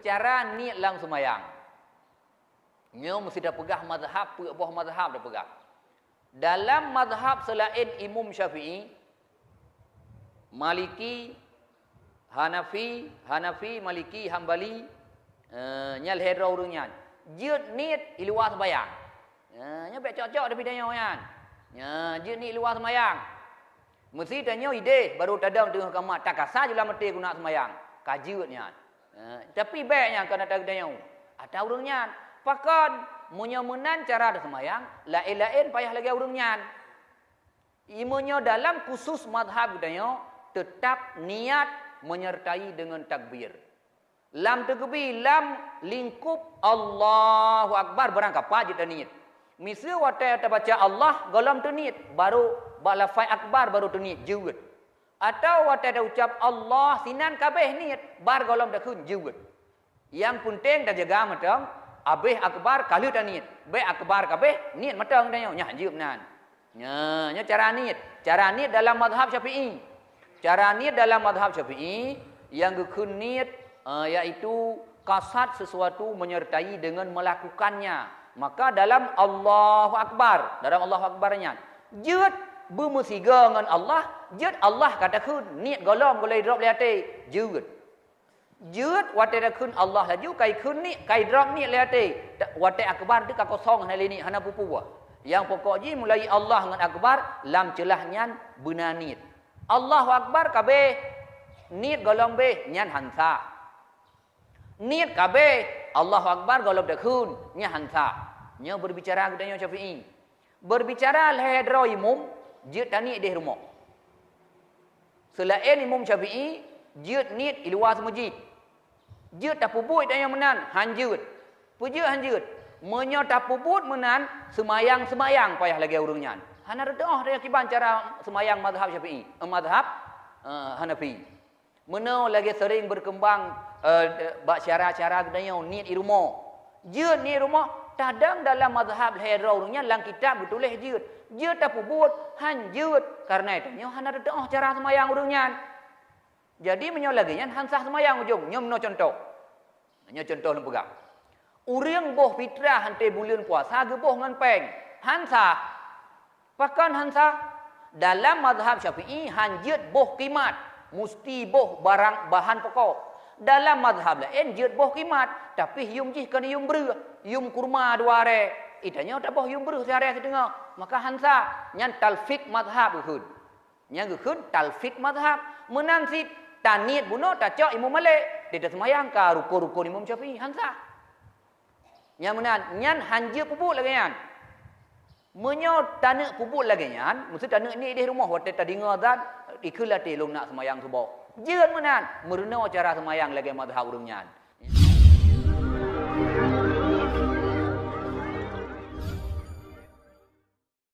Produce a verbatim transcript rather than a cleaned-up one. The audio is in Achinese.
Cara niet lam seumayang. Nyoe meusti tapeugah mazhab, peuet boh mazhab tapeugah. Dalam mazhab seulaén Imam Syafi'i, Maliki, Hanafi, Hanafi, Maliki, Hambali, eh, nyan lhée droe ureuëng nyan. Jeuet niet i luwa seumayang. Eh, nyoe bék cok-cok tapi tanyoe nyan. Nyan, jeuet niet i luwa seumayang. Meusti tanyoe ideh, barô tadong teungoh kamat, takasa jih lam até guna seumayang. Ka jeuet nyan. Eh, tapi bék nyan kana tageutanyoe. Ata ureuëng nyan. Pakon, meunyoe meunan cara seumayang, laén-laén payah lagée ureuëng nyan. Meunyoe dalam khusus mazhab geutanyoe, teutap niat menyertai dengan takbir. Lam teukeubie, lam lingkup Allahu Akbar, barang kapat jeuet taniet. Miseue watée tabaca Allah, gohlom teuniet, barô bak lafai akbar, barô teuniet, jeuet. Atawa watée taucab Allah, sinan ka abéh niet, bar gohlom takheun, jeuet. Nyang peunteng tajaga mantong, abéh akbar ka lheueh taniet, bék akbar ka abéh, niet mantong tanyoe, nyan jeuet nan. Nyan, nyan cara niet. Cara niet dalam mazhab Syafi'i. Cara niet dalam mazhab Syafi'i, nyang geukheun niet, eh, yaitu kasad sesuatu menyertai dengan melakukannya. Maka dalam Allahu Akbar, dalam Allahu Akbar nyan, jeuet beumeusigoe ngon Allah, jeuet Allah ka takheun, niet gohlom gohlom idrop lé até, jeuet. Jeuet watée takheun Allah laju, ka ikheun niet, ka idrop niet lé até. Ta-, watée akbar teuh ka kosong, hana lé niet, hana peue-peue. Nyang pokok jih mulai Allah ngon akbar, lam ceulah nyan beuna niet. Allahu Akbar ka abéh, niet gohlom béh, nyan han sah. Niet ka abéh, Allahu Akbar gohlom takheun, nyan han sah. Nyoe berbicara geutanyoe Syafi'i. Berbicara lhée droe imum, jeuet taniet ideh rumoh. Seulaén Imam Syafi'i, jeuet niet i luwa seumeujid. Jeuet tapeubuet tanyoe meunan, han jeuet. Peue jeuet han jeuet? Meunyoe tapeubuet meunan, seumayang-seumayang payah lagée ureuëng nyan. Hana teutuoh dari akiban cara seumayang mazhab Syafi'i, eh, mazhab, eh, Hanafi. Meunoe lagée sering berkembang, eh, bak syara-syara geutanyoe niet i rumoh. Jeuet niet i rumoh, tadong dalam mazhab lhée droe ureuëng nyan lam kitab geutuléh jeuet. Jeuet tapeubuet, han jeuet, kareuna tanyoe hana teutuoh cara seumayang ureuëng nyan. Jadi meunyoe lagée nyan han sah seumayang ujong. Nyoe meunoe cuntoh. Nyoe cuntoh lôn peugah. Ureuëng boh fitrah hante buleuen puasa geuboh ngon péng. Han sah. Pakon han sah? Dalam mazhab Syafi'i han jeuet boh kimat, musti boh barang bahan pokok. Dalam mazhab laén jeuet boh kimat, tapi yum jih kon yum breueh, yum kurma dua aré. Itanyoe taboh yum breueh siaré siteungoh, maka han sah. Nyan talfik mazhab geukheun. Nyang geukheun talfik mazhab. Meunan cit taniet bunoe tacok Imam Malik, di taseumayang ka rukon-rukon Imam Syafi'i, han sah. Nyang meunan, nyan han jeuet peubuet lagée nyan. Meunyoe taneuk peubuet lagée nyan, meusti taneuk niet ideh rumoh watée tadeungoe azan, ikheun lam até lôn nak seumayang suboh. Jeuet meunan, meurunoe cara seumayang lagée mazhab ureuëng nyan.